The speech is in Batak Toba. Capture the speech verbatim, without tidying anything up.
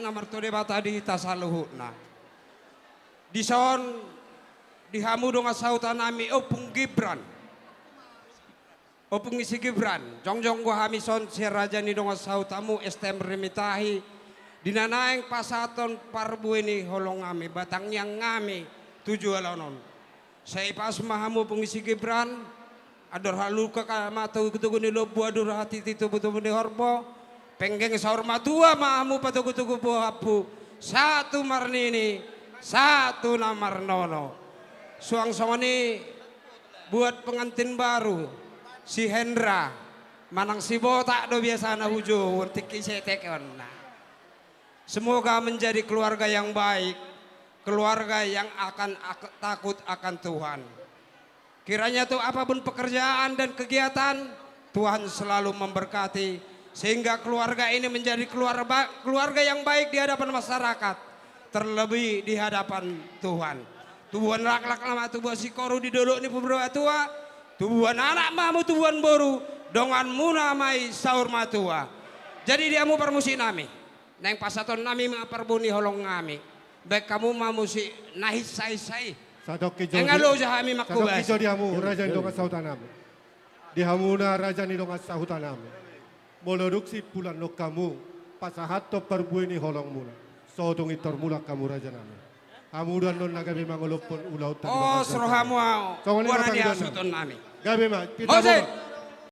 Martua Debata di hita saluhutna. Dison, di hamu dongan sahutanami, Ompung Gibran. Ompung Sigibrang, jongjong do hami son sian raja ni dongan sahutanmu, S T M Rimitahi, di na naeng pasahathon parbue ni holongnami, batangiangnami tu joloan on. Sai pas ma hamu Ompung Sigibrang, andor halumpang ma togutogu ni lombu, andor hatiti tubutubu ni horbo, penggeng saur matua ma hamu patogutogu bohamu, sahat tu marnini, sahat tu na marnono. Suang songon i buat pengantin baru, si Hendra, manang si Botak do biasana hujou, tingki setek on na. Semoga menjadi keluarga yang baik, keluarga yang akan ak-, takut akan Tuhan. Kiranya tu apapun pekerjaan dan kegiatan, Tuhan selalu memberkati, sehingga keluarga ini menjadi keluarga ba-, keluarga yang baik di hadapan masyarakat, terlebih di hadapan Tuhan. Tubuan laklak ma hamu, tubuan singkoru di dolok ni purba tua, tubuan anak ma hamu, tubuan boru, donganmuna ma i saur matua. Jadi di hamu parmusiknami, naeng pasahatonnami ma parbue ni holongnami. Baen hamu ma musik na hinsahinsa i. Sadok i jo di, sadok i jo di hamu, raja ni dongan sahutanami. Di hamuna raja ni dongan sahutanami. Molo dung simpulanhon hamu pasahathon parbue ni holongmuna, so tung pintor mulak hamu rajanami. Hamu do annon na gabe mangolophon ulaonta di bagas. Os rohamu ahu. Songon i ma pangidoannami. Gabe ma, pita boa.